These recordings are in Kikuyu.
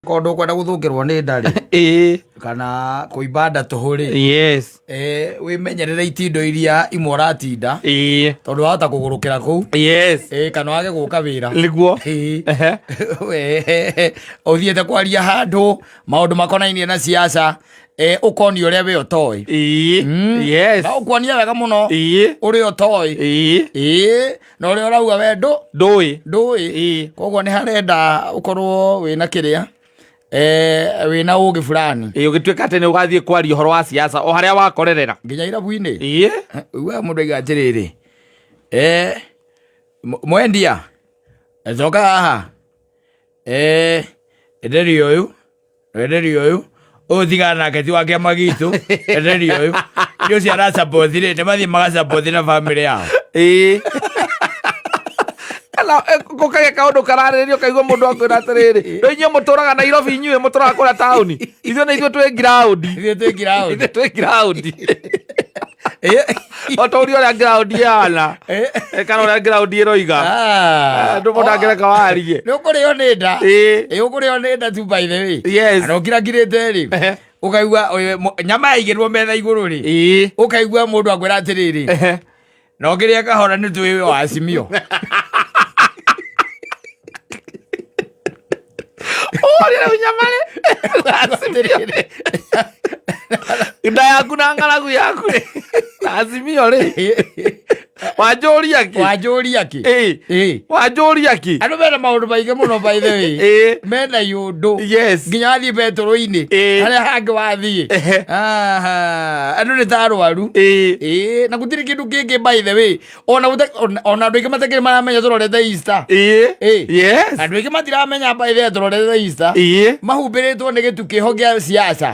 Korwo ndũkwenda gũthũkĩrwo nĩ nda rĩ, kana kũimba nda tũhũ rĩ, wĩmenyerere itindo iria imwe ũratinda, tondũ wahota kũgũrũkĩra kũu, kana wage gũka wĩra. Wee, ũthiĩte kwaria handũ maũndũ makonainie na siasa, ũkonio ũrĩa we ũtoĩ. Na ũkuonia wega mũno ũrĩa ũtoĩ. Na ũrĩa ũrauga we ndũ Ndũĩ. Ndũĩ. Koguo nĩ harenda ũkorwo wĩna kĩrĩa, wĩna ũgĩ fulani. Ũgĩtuĩka atĩ nĩ ũgathiĩ kwaria ũhoro wa siasa o harĩa wakorerera. Nginya irabu-inĩ. Ugaga mũndũ aiga atĩrĩrĩ, mwendia coka haha, enderia ũyũ, enderia ũyũ, ũyũ tigana nake ti wa kĩama gitũ, enderia ũyũ nĩ ũcio arasapoti rĩ, nĩ mathiĩ magasapoti na bamĩrĩ yao. Kana gũkagĩa kaũndũ kararĩrĩrio kaigua mũndũ akwĩra atĩrĩrĩ, rĩu inyuĩ mũtũraga Nairobi, inyuĩ mũtũraga kũrĩa taũni, ithuĩ nĩ ithuĩ twĩ ground. Ithuĩ twĩ ground. Ithuĩ twĩ ground. O ta ũrĩa ũrĩa ground ĩhana. Kana ũrĩa ground ĩroiga. Andũ mũndũ angĩreka warie. Nĩ ũkũrĩo nĩ nda. Ĩ ũkũrĩo nĩ nda tu, by the way. Na ũkirakirĩte rĩ, ũkaigua ũyũ, nyama yaigĩrwo metha igũrũ rĩ, ũkaigua mũndũ akwĩra atĩrĩrĩ, na ũkĩrĩa kahora nĩ twĩ wa Azimio. Ũrĩa rĩu nyama rĩ. Atĩrĩrĩ, Nda yaku na ng'aragu yaku rĩ. Na Azimio rĩ. Wanjũria kĩ? Wanjũria kĩ? Wanjũria kĩ? Andũ mena maũndũ maingĩ mũno, by the way. Mena iũndũ. Nginya wathiĩ betũrũ-inĩ, harĩa hangĩ wathiĩ. Aha, andũ nĩ ta arwaru. Na gũtirĩ kĩndũ kĩngĩ, by the way, ona andũ aingĩ matakĩrĩ maramenya tũrorete Easter. Andũ aingĩ matiramenya, by the way, tũrorete Easter. Mahumbĩrĩtwo nĩ gĩtu kĩho gĩa siasa.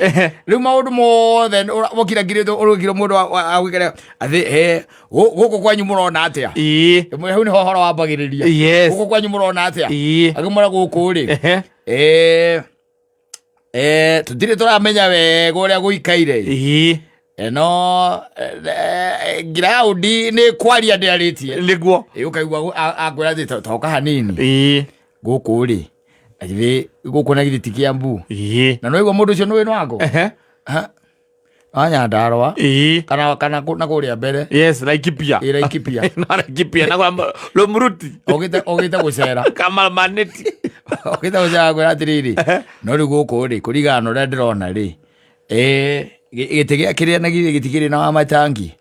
Rĩu maũndũ mothe ũkirakirĩtwo ũrũkire mũndũ agwĩkĩra athĩ, gũkũ kwanyu mũrona atĩa? Hau nĩho ũhoro wambagĩrĩria. Gũkũ kwanyu mũrona atĩa? Akĩmwĩra gũkũ rĩ, tũtirĩ tũramenya wega ũrĩa gũikaire. No ground nĩ kwaria ndĩarĩtie. Ũkaigua akwĩra atĩ toka hanini. Gũkũ rĩ, na githĩ gũkũ na githĩ ti Kiambu? Na no igua mũndũ ũcio nĩ wako wa Nyandarua kana na kũrĩa mbere. Yes, Laikipia. Laikipia. Na Laikipia na kwa Lomruti. Ogĩte gũcera. Kamalmaneti. Ogĩte gũcera kwĩra atĩrĩrĩ, no rĩu gũkũ rĩ, kũringana na ũrĩa ndĩrona rĩ, gĩtĩ gĩa kĩrĩa na githĩ gĩtikĩrĩ na Wamatangi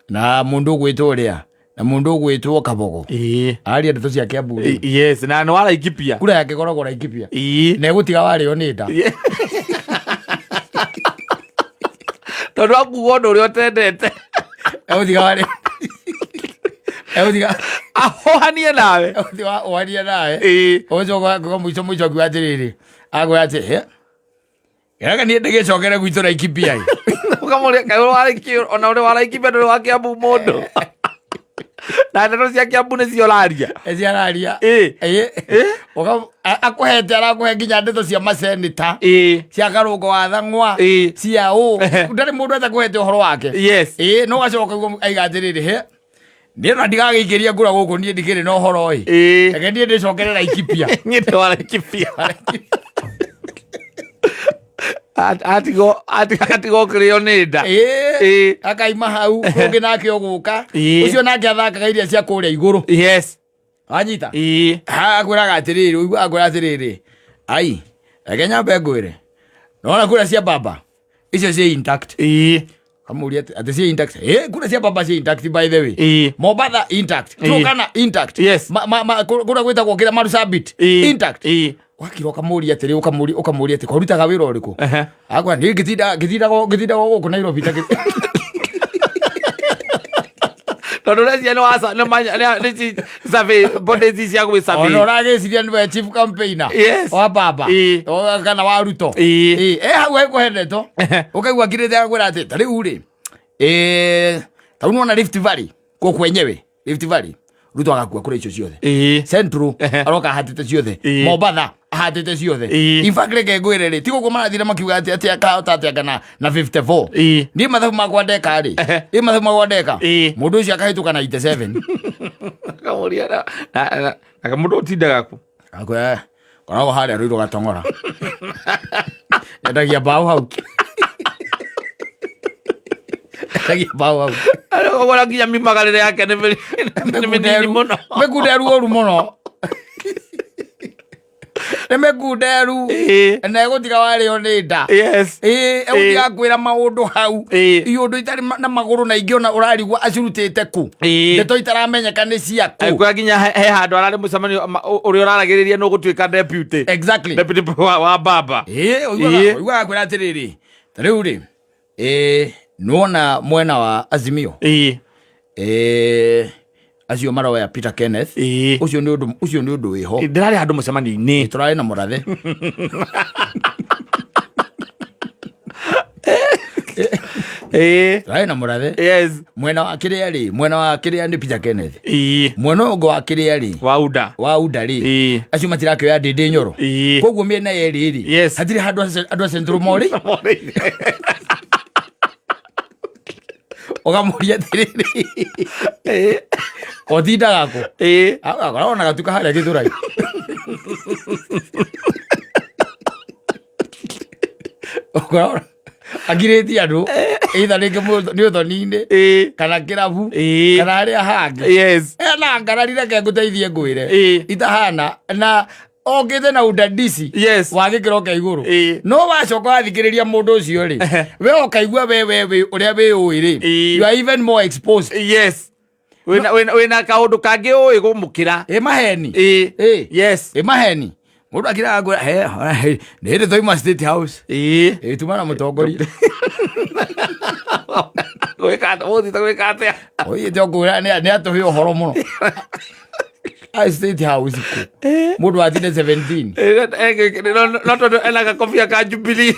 na mũndũ ũgwĩtwo ũrĩa na mũndũ ũgwĩtwo Kabogo aria ndeto cia Kiambu rĩ. Yes, na nĩ wa Laikipia. Kura yake ĩkoragwo Laikipia. Na ĩgũtiga warĩo nĩ nda. Tondũ akuga ũndũ ũrĩa ũtendete. Egũtiga warĩo, egũtiga ahohanie nawe. Egũtiga ũhanie nawe. Ũgĩcoka mũico mũico akiuga atĩrĩrĩ, akwĩra atĩ, "He, Reke niĩ ndĩgĩcokere gwitũ Laikipia ĩ." Ũkamũria kaĩ ũrĩ wa Laikipia, ona ũrĩ wa Laikipia ndũrĩ wa Kiambu mũndũ. Na ndeto cia Kiambu nĩcio ũraria. Ciararia. Akũhete, arakũhe nginya ndeto cia masenita, cia Karũngo wa Thang'wa, cia ũ, ndarĩ mũndũ atakũhete ũhoro wake. No gacoka ũguo aiga atĩrĩrĩ, he, niĩ ona ndigagĩikĩria ngura gũkũ, niĩ ndikĩrĩ na ũhoro ĩ. Reke niĩ ndĩcokere Laikipia. Niĩ ndĩ wa Laikipia. Atigwo kũrĩo nĩ nda. Akaima hau ũngĩ nake ũgũka. Ũcio nake athakaga iria cia kũrĩa igũrũ. Wanyita? Akwĩraga atĩrĩrĩ, ũigua akwĩra atĩrĩrĩ, ai, reke nyambe ngwĩre, nona kura cia baba icio ciĩ intact. Kamũria atĩ ciĩ intact? Kura cia baba ciĩ intact, by the way. Mombatha intact. Turkana intact. Kũrĩa gwĩtagwo kĩrĩa Marsabit intact. Wakira ũkamũria atĩrĩ, ũkamũria atĩ kwarutaga wĩra ũrĩkũ? Akwa niĩ ngĩtinda ngĩtindaga gũkũ Nairobi Tondũ ũreciria nĩ wa nĩ survey bodies cia gwĩ survey. Ona ũragĩciria nĩwe chief campaigner wa baba. Kana wa Ruto. Hau ekũhe ndeto ũkaigua ngirĩte akwĩra atĩ ta rĩu rĩ, ta rĩu nĩwona Rift Valley kũ kwenyewe Rift Valley Ruto agakua kũrĩa icio ciothe. Central aroka ahatĩte ciothe. Mombatha ahatĩte ciothe. In fact, reke ngwĩre rĩ, ti gũkũ marathire makiuga atĩ akahota atĩ anga na 54. Niĩ mathabu makwa ndeka rĩ, niĩ mathabu makwa ndeka, mũndũ ũcio akahĩtũka na 87. Akamũria na mũndũ ũtindaga kũ? Akwĩra Koragwo harĩa Ruiru Gatong'ora. Endagia mbaũ hau. Endagia mbaũ hau. Ũgora nginya mimagarĩre yake nĩ mĩnini mũno. Mĩkunderu ũru mũno. Nĩ mĩkunderu. Na ĩgũtiga warĩo nĩ nda. Yes. Ĩĩ, ĩgũtiga kwĩra maũndũ hau. Ĩĩ. Iũndũ itarĩ na magũrũ na ingĩ ona ũrarigwo acirutĩte kũ. Ĩĩ. Ndeto itaramenyeka nĩ ciakũ. Kwĩra nginya he handũ ararĩ mũcemanio ũrĩa ũraragĩrĩria nĩ ũgũtuĩka deputy. Exactly. Deputy wa baba. Ĩĩ, ũiguaga kwĩra atĩrĩrĩ. Ta rĩu rĩ, ĩĩ, nĩwona mwena wa Azimio. Ĩĩ. Ĩĩ, acio maroya Peter Kenneth. Ĩĩ. Ũcio nĩ ũndũ ũcio nĩ ũndũ wĩho. Ndĩrarĩ handũ mũcemanio-inĩ. Tũrarĩ na mũrathe. Ĩĩ. Tũrarĩ na mũrathe. Yes. Mwena wa kĩrĩa rĩ, mwena wa kĩrĩa nĩ Peter Kenneth. Ĩĩ. Mwena ũyũ ũngĩ wa kĩrĩa rĩ, Wa UDA. wa UDA rĩ, Ĩĩ. acio matirakĩoya Ndĩndĩ Nyoro. Ĩĩ. Koguo mĩena yerĩ rĩ, Yes. hatirĩ handũ andũ a Central morĩ. Ũkamũria atĩrĩrĩ, Ĩĩ. ũtindaga kũ? Ĩĩ. Akoragwo na gatuka harĩa Gĩthũrai. Ũkoragwo akirĩtie andũ either rĩngĩ nĩ ũthoni-inĩ Ĩĩ. kana kĩrabu Ĩĩ. kana harĩa hangĩ. Yes. Ena ngarari reke ngũteithie ngwĩre Ĩĩ. itahana na okĩte na udadisi Yes. wa gĩkĩro kĩa igũrũ Ĩĩ. no wacoka wathikĩrĩria mũndũ ũcio rĩ we ũkaigua we we we ũrĩa wĩũĩ rĩ Ĩĩ. you are even more exposed Yes. Wĩna wĩna wĩna kaũndũ kangĩ ũĩ gũmũkĩra. ĩ maheni Ĩĩ. Ĩĩ. Yes. Ĩ maheni mũndũ akiraga ngwĩra he he, nĩ hĩndĩ twauma state house Ĩĩ. ĩ tuma na mũtongoria Gwĩka ũthiĩte gwĩka atĩa? ũthiĩte ũkwĩra nĩ atũhe ũhoro mũno Ai state house kũ mũndũ atinde 17 No tondũ ena gakobia ka Jubilee.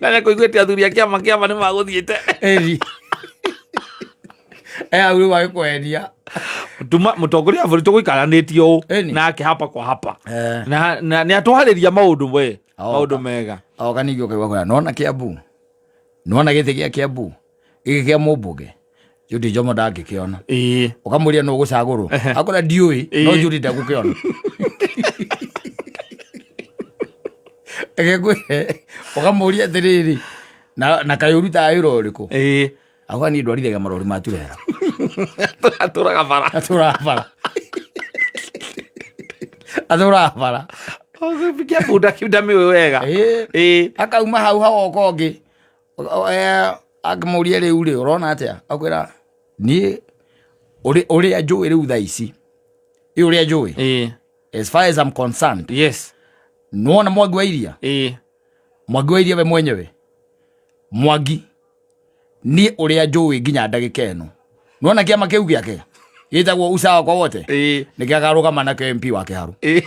Na nĩakũiguĩte athuri a kĩama kĩama nĩ magũthiĩte. ĩri e hau rĩu agĩkweheria Tuma mũtongoria wa bũrũri tũgũikaranĩtie ũũ Ĩni. nake hapa kwa hapa. Eh. Na nĩ atwarĩria maũndũ we. Oka. Maũndũ mega. Oka ningĩ ũkaigua kwĩra nona Kiambu nona gĩtĩ gĩa Kiambu gĩkĩ kĩa mũmbunge Judy Njomo ndangĩkĩona Ĩĩ. ũkamũria nũ ũgũcagũrwo akora ndiũĩ no Ĩĩ. Judy ndegũkĩona Reke ngwĩre ũkamũria atĩrĩrĩ na kaĩ ũrutaga wĩra ũrĩkũ Ĩĩ. Auga niĩ ndwarithagia marori ma turera. Atũraga bara. Atũraga bara. Atũraga bara. Kiambu ndamĩũĩ wega. Ĩĩ. Ĩĩ. Akauma hau hagoka ũngĩ. Akĩmũria rĩu rĩ ũrona atĩa? Akwĩra niĩ ũrĩa njũĩ rĩu thaa ici. Ĩ ũrĩa njũĩ. Ĩĩ. As far as I'm concerned. Yes. Nĩwona Mwangi wa Iria? Ĩĩ. Mwangi wa Iria we mwenyewe. Mwangi. Niĩ ũrĩa njũĩ nginya ndagĩka ĩno. Nĩwona kĩama kĩu gĩake gĩtagwo usawa kwa wote Ĩĩ. nĩkĩo akarũgama nakĩo MP wa Kĩharũ. Ĩĩ.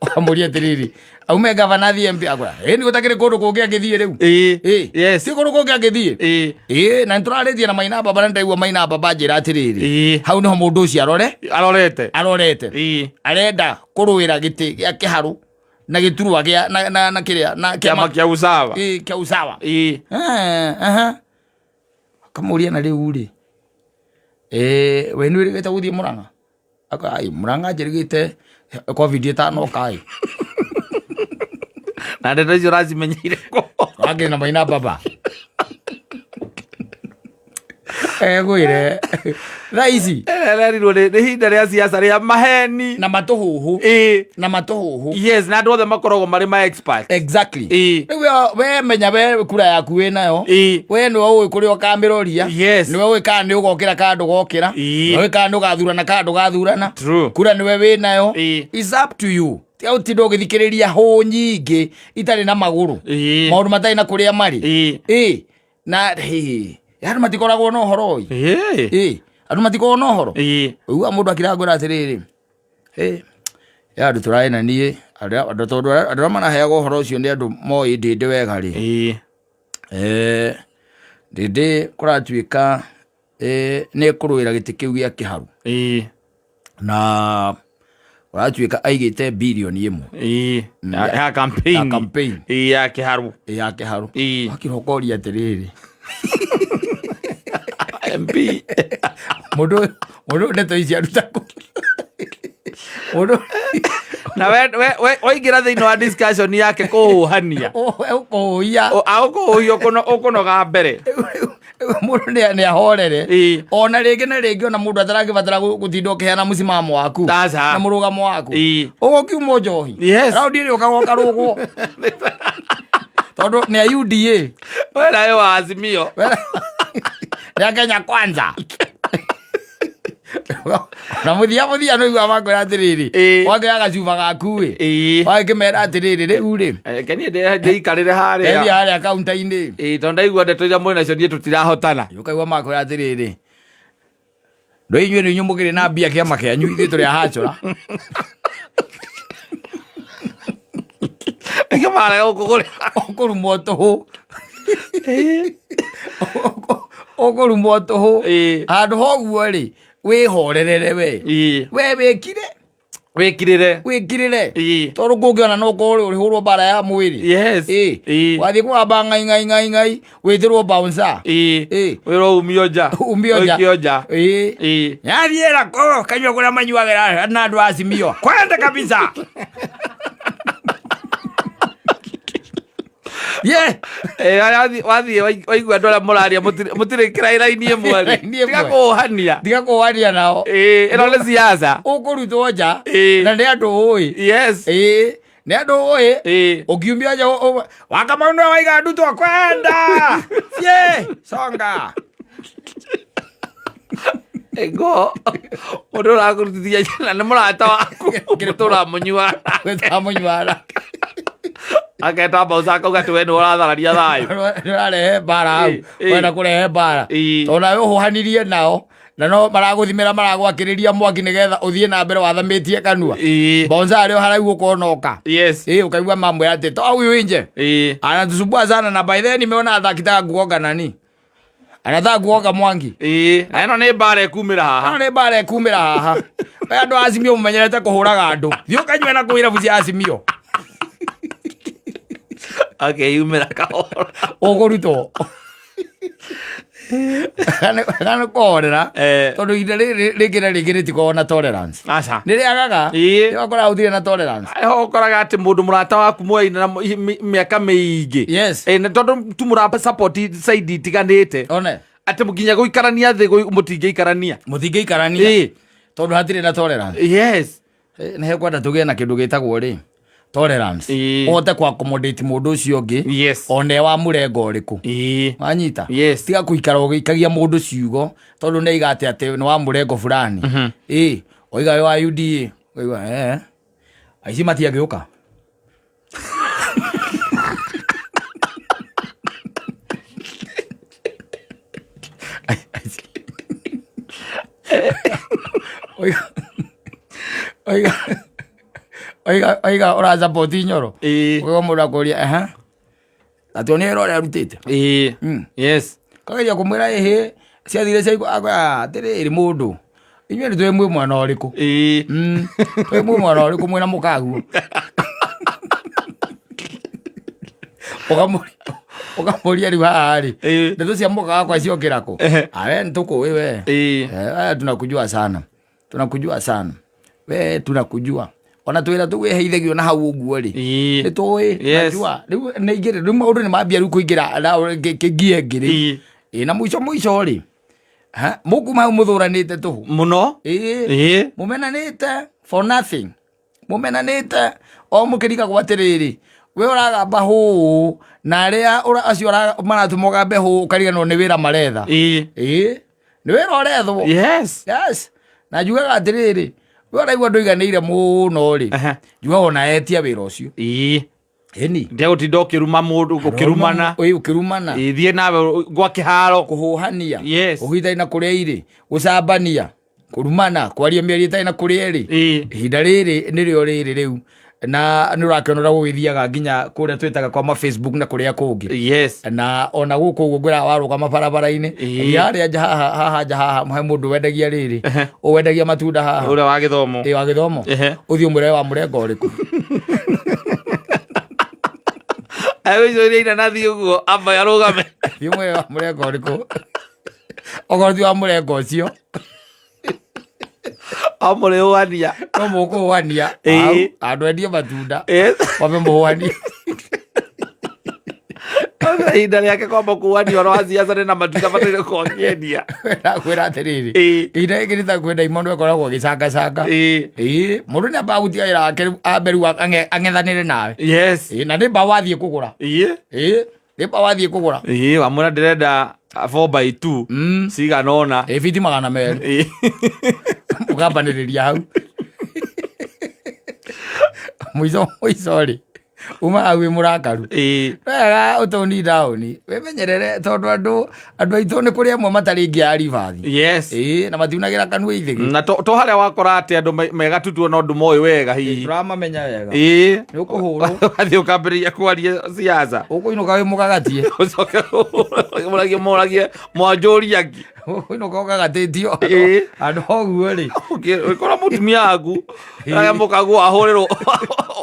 Ũkamũria atĩrĩrĩ, aume gavana athiĩ MP akwĩra, ĩĩ nĩ gũtakĩrĩ kũndũ kũngĩ angĩthiĩ rĩu. Ĩĩ. Ĩĩ. Yes. Ti kũndũ kũngĩ angĩthiĩ. Ĩĩ. Ĩĩ, na nĩtũrarĩtie na Maina Baba na nĩndaigua Maina Baba anjĩra atĩrĩrĩ, Ĩĩ. hau nĩho mũndũ ũcio arore Arorete. arorete. Ĩĩ. Arenda kũrũĩra gĩtĩ gĩa Kĩharũ na gĩturwa gĩa na na na kĩrĩa na Kĩama kĩa usawa. Ĩĩ, kĩa usawa. Ĩĩ. Eh, aha. Akamũria na rĩu rĩ, eh, we nĩ wĩrĩgĩte gũthiĩ Mũrang'a? Aka, ai, Mũrang'a njĩrĩgĩte covid ĩtanoka ĩ. Na ndeto icio ũracimenyeire kũ? Wangĩ na Maina Baba. Egwĩre thaa ici Ererirwo nĩ ihinda rĩa siasa rĩa maheni. na matũhũhũ Ĩĩ. na matũhũhũ Yes, na andũ othe makoragwo marĩ ma expert. exactly Ĩĩ. rĩu we menya we kura yaku wĩ nayo Ĩĩ. we nĩwe ũĩ kũrĩa ũkamĩroria Yes. nĩwe ũĩ kana nĩ ũgokĩra kana ndũgokĩra Ĩĩ. nĩwe ũĩ kana nĩ ũgathurana kana ndũgathurana True. kura nĩwe wĩ nayo Ĩĩ. It's up to you tiga ũtinda ũgĩthikĩrĩria hũ nyingĩ itarĩ na magũrũ Ĩĩ. maũndũ matarĩ na kũrĩa marĩ Ĩĩ. Ĩĩ. Na hĩ andũ matikoragwo na ũhoro ĩ Ĩĩ. Ĩĩ. Andũ matikoragwo na ũhoro Ĩĩ. ũigua mũndũ akĩrangũra atĩrĩrĩ ĩ ya andũ tũrarĩ na niĩ andũ tondũ andũ arĩa maraheagwo ũhoro ũcio nĩ andũ moĩ ndĩndĩ wega rĩ Ĩĩ. Ndĩndĩ kũratuĩka nĩ kũrũĩra gĩtĩ kĩu gĩa Kĩharu Ĩĩ. Na ũratuĩka aigĩte birioni ĩmwe Ĩĩ. Ya campaign. Ya campaign. Ĩĩ, ya Kĩharu. Ĩĩ, ya Kĩharu. Ĩĩ. Wakira ũkoria atĩrĩrĩ MP. Mũndũ ũyũ ndeto ici aruta kũ? Mũndũ Na waingĩra thĩinĩ wa discussion yake kũhũhania. Ũkũhũhia. Agũkũhũhia ũkũnoga mbere. Mũndũ nĩ ahorere. Ona rĩngĩ na rĩngĩ ona mũndũ ataragĩbatara gũtinda ũkĩheana mũcimamo waku Aca. na mũrũgamo waku. Ũgũkiuma njohi. Raundi ĩrĩa ũkaga ũkarũgwo. Tondũ nĩ a UDA. We nawe wa Azimio. Nĩ a Kenya Kwanza. Na mũthia mũthia nĩ ũiguaga makwĩra atĩrĩrĩ, wakĩoya gacuba gaku ĩ, wagĩkĩmera atĩrĩrĩ, rĩu rĩ, Reke niĩ ndĩikarĩre harĩa. Ndĩthiĩ harĩa kaunta-inĩ. Ĩĩ, tondũ ndaigua ndeto iria mwĩ nacio niĩ tũtirahotana. Ũkaigua makwĩra atĩrĩrĩ, ndũ inyuĩ nĩ inyuĩ mũkĩrĩ na mbia kĩama kĩanyu, ithuĩ tũrĩ ahacũra. Nĩkĩo marega gũkũgũrĩra. Ũkũrumwo tũhũ. Ũkũrumwo tũhũ. Handũ ha ũguo rĩ, wĩhorerere we. We wĩkire. Wĩkirĩre. Wĩkirĩre. Tondũ kũngĩona no ũkorwo ũrĩhũrwo mbara ya mwĩrĩ. Wathiĩ kũgamba ngai ngai ngai ngai, wĩtĩrwo bouncer. Wĩrwo umio nja. Umio nja. Ũikio nja. Yathiĩra kũ kanyua kũrĩa manyuagĩra na andũ a Azimio. Kwende kabisa. Ye. Wathiĩ waigua andũ arĩa mũraria mũtirĩ kĩraĩ raini ĩmwe rĩ. Raini ĩmwe. Tiga kũhania. Tiga kũhania nao. Ĩno nĩ siasa. Ũkũrutwo nja. Na nĩ andũ ũĩ. Nĩ andũ ũĩ. Ũngiumia nja Wakamau nĩwe waiga ndutwo kwenda. Ye, songa. Ngo, mũndũ ũrakũrutithia nja na nĩ mũrata waku. Mũtũra mũnyuara. Mũtũra mũnyuara. Aketa bouncer akauga atĩ we nĩwe ũrathararia thayũ. Nĩ ũrarehe mbara hau. Wenda kũrehe mbara. Tondũ nawe ũhũhanirie nao, na no maragũthimĩra maragwakĩrĩria mwaki nĩgetha ũthiĩ na mbere wathamĩtie kanua. Bouncer arĩ o haraihu ũkonoka. Ũkaigua mamwĩra atĩ toa huyu nje. Anatusumbua sana na by then nimeona atakitaka kuoga nani. Anataka kuoga Mwangi. Na ĩno nĩ mbara ĩkumĩra haha. Ĩno nĩ mbara ĩkumĩra haha. We andũ a Azimio mũmenyerete kũhũraga andũ. Thiĩ ũkanyue na kũu irabu cia Azimio. Akeyumĩra kahora. Ũkũrutwo. Kana nĩ kũhorera. Tondũ ihinda rĩrĩ rĩngĩ na rĩngĩ rĩtikoragwo na tolerance. Aca. Nĩ rĩagaga. Nĩ wakoraga gũtirĩ na tolerance. Ho ũkoraga atĩ mũndũ mũrata waku mwaina na mĩaka mĩingĩ. Nĩ tondũ tu mũra support side itiganĩte. One. Atĩ nginya gũikarania thĩ mũtingĩikarania. Mũtingĩikarania. Tondũ hatirĩ na tolerance. Nĩ hekwenda tũgĩe na kĩndũ gĩtagwo rĩ tolerance. Ũhote ku accommodate mũndũ ũcio ũngĩ. Ona e wa mũrengo ũrĩkũ. Wanyita? Tiga kũikara ũgĩikagia mũndũ ciugo tondũ nĩ aiga atĩ atĩ nĩ wa mũrengo fulani. Oiga wĩ wa UDA. Ũkaigua, Aici matiangĩũka. Oiga, oiga, oiga, oiga ũra support Nyoro. Ũkaigua mũndũ akũria, ehe. Atĩ one wĩra ũrĩa arutĩte. Kageria kũmwĩra ĩhĩ, ciathire ciaigua, akwĩra, atĩrĩrĩ mũndũ, inyuĩ nĩ tũĩ mwĩ mwena ũrĩkũ? Tũĩ mwĩ mwena ũrĩkũ mwĩna mũkaguo? Ũkamũria rĩu haha rĩ, ndeto cia mũka wakwa ciokĩra kũ? We nĩ tũkũĩ we. Tunakujua sana. Tunakujua sana. We tunakujua. Ona twĩra tũgwĩheithagio na hau ũguo rĩ. Nĩ tũĩ, najua. Rĩu nĩ ingĩrĩ, rĩu maũndũ nĩ mambia rĩu kũingĩra na ngia ĩngĩ rĩ. Na mũico mũico rĩ, ha, mũkuma hau mũthũranĩte tũhũ. Mũno. Mũmenanĩte for nothing. Mũmenanĩte o mũkĩrigagwo atĩrĩrĩ, we ũragamba hũũ na arĩa acio maratũma ũgambe hũũ ũkariganĩrwo nĩ wĩra maretha. Nĩ wĩra ũrethwo. Yes. Na njugaga atĩrĩrĩ, we ũraigua ndũiganĩire mũno rĩ, njugaga ona etia wĩra ũcio. Ĩni. Ndegũtinda ũkĩruma mũndũ, ũkĩrumana. Ĩĩ, ũkĩrumana. Thiĩ nawe gwa kĩharo. Kũhũhania. Ũhithai na kũrĩa irĩ, gũcambania, kũrumana, kwaria mĩario ĩtarĩ na kũrĩa ĩrĩ. Ihinda rĩrĩ nĩrĩo rĩrĩ rĩu. Na nĩ ũrakĩona ũrĩa gũgĩthiaga nginya kũrĩa twĩtaga kwa ma Facebook na kũrĩa kũngĩ. Na ona gũkũ ũguo ngwĩraga warũgama barabara-inĩ, thiĩ harĩa nja haha, haha nja haha, he mũndũ wendagia rĩrĩ. Ũwendagia matunda haha. Ũrĩa wa gĩthomo. Ĩĩ, wa gĩthomo. Ũthiĩ ũmwĩre wa mũrengo ũrĩkũ. Agũicũria inanathi ũguo, amba arũgame. Thiĩ ũmwĩre wa mũrengo ũrĩkũ. Okorwo ti wa mũrengo ũcio. O mũrĩhũania. No mũkũhũania. Ĩĩ. Andũ endie matunda. Yes. Wambe mũhũanie. Ihinda rĩake kwamba kuania ũhoro wa siasa nĩ na matunda bataire gũkorwo akĩendia. Ndakwĩra atĩrĩrĩ, Ĩĩ. ihinda rĩngĩ nĩ ta kwĩ ndaimono ĩkoragwo ĩgĩcangacanga. Ĩĩ. Ĩĩ, mũndũ nĩ ambaga gũtiga wĩra wake rĩu ambe rĩu ang'ethanĩre nawe. Yes. Ĩĩ, na nĩ mbaũ wathiĩ kũgũra. Ĩĩ. Ĩĩ, nĩ mbaũ wathiĩ kũgũra. Ĩĩ, wamwĩra ndĩrenda 4 by 2 cigana ũna. Ĩĩ, biti 200. Ĩĩ. Ũkambanĩrĩria hau mũico mũico rĩ, uma hau wĩ mũrakaru. Ĩĩ. Wega ũtũni ndaũni wĩmenyerere, tondũ andũ aitũ nĩ kũrĩ amwe matarĩ ngia ribathi. Yes. Ĩĩ, na matiunagĩra kanua ithĩgĩ. Na to harĩa wakora atĩ andũ megatutuo no ndũmoĩ wega hihi. Tũramamenya wega. Ĩĩ. Nĩ ũkũhũrwo. Ũgathiĩ ũkambĩrĩria kwaria siasa. Ũkũinũka wĩ mũgagatie. Ũcoke mũragie mũragie mwanjũria ngi. Ũkũinũka ũgagatĩtio. Ĩĩ. Andũ ũguo rĩ. Ũkora mũtumia waku arĩa mũkagwo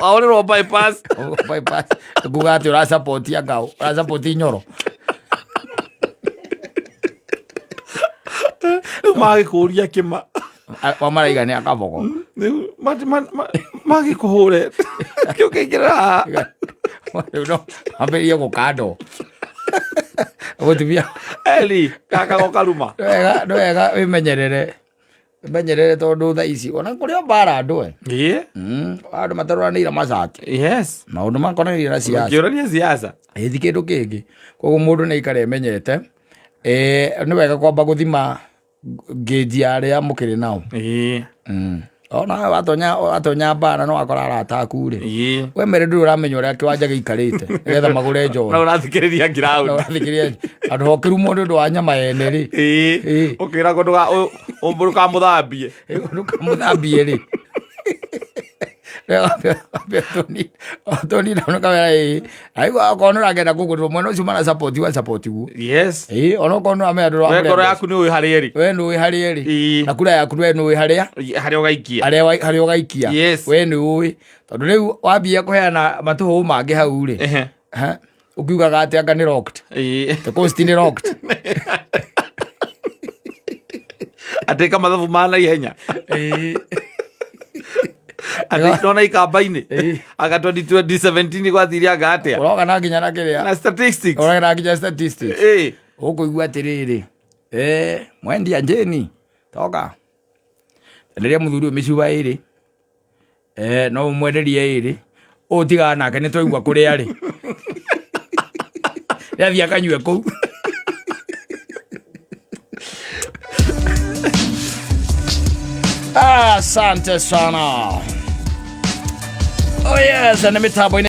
ahũrĩrwo bypass. Bypass nguga atĩ ũrasupport ngao, ũrasupport Nyoro. Rĩu magĩkũria kĩma. Wamaraiga nĩ akabogo. Rĩu magĩkũhũre kĩu kĩingĩrĩra haha. Rĩu no ambĩrĩrie gũkandwo mũtumia. Eli gaka gokaruma. Nĩ wega wĩmenyerere, wĩmenyerere, tondũ thaa ici ona kũrĩ o mbara andũ e. Ĩĩ. Andũ matarũranĩire macati. Yes. Maũndũ makonainie na siasa. Kĩũrania siasa. Ĩ, ti kĩndũ kĩngĩ. Koguo mũndũ nĩ aikare emenyete. Nĩ wega kwamba gũthima ngĩnji ya arĩa mũkĩrĩ nao. Ĩĩ. Ona watonya mbara no wakora arata aku rĩ, Ĩĩ. we mere ndũrĩ ũramenya ũrĩa kĩwanja gĩikarĩte nĩgetha magũre njohi. Na ũrathikĩrĩria Na ground. ũrathikĩrĩria andũ hokĩrumwo nĩ ũndũ wa nyama yene rĩ. Ĩĩ. Ĩĩ. Ũkĩragwo ndũkamũthambie. Ndũkamũthambie rĩ, toni kamera ĩ aigua okorwo nĩ ũragenda kũgũrĩrwo mwena ũcio mara support wa support guo. Yes. Ĩ, ona okorwo nĩ ũramenya We ngoro ndũramũrĩa, yaku nĩ ũĩ harĩa ĩrĩ. we nĩ ũĩ harĩa ĩrĩ. Ĩĩ. Na kura yaku we nĩ ũĩ harĩa harĩa ũgaikia. Harĩa ũgaikia. Yes. We nĩ ũĩ, tondũ rĩu wambia kũheana matũhũ mangĩ hau rĩ, Ehe. ha, ũkiugaga atĩ anga nĩ locked. Ĩĩ. The coast nĩ locked. Atĩka mathabu ma naihenya. Ĩĩ. Atĩ nona ikamba-inĩ. Ĩĩ. Anga 2017 gwathire anga atĩa. Ũroka na nginya na kĩrĩa. Na statistics. Ũroka na nginya statistics. Ĩĩ. Ũkũigua atĩrĩrĩ, mwendia njĩni toka enderia mũthuri ũyũ mĩcuba ĩrĩ, no ũmwenderie ĩrĩ, ũyũ tigana nake nĩ twaigua kũrĩa rĩ rĩathiĩ akanyue kũu. Asante sana. Oh yes, na mĩtambo-inĩ.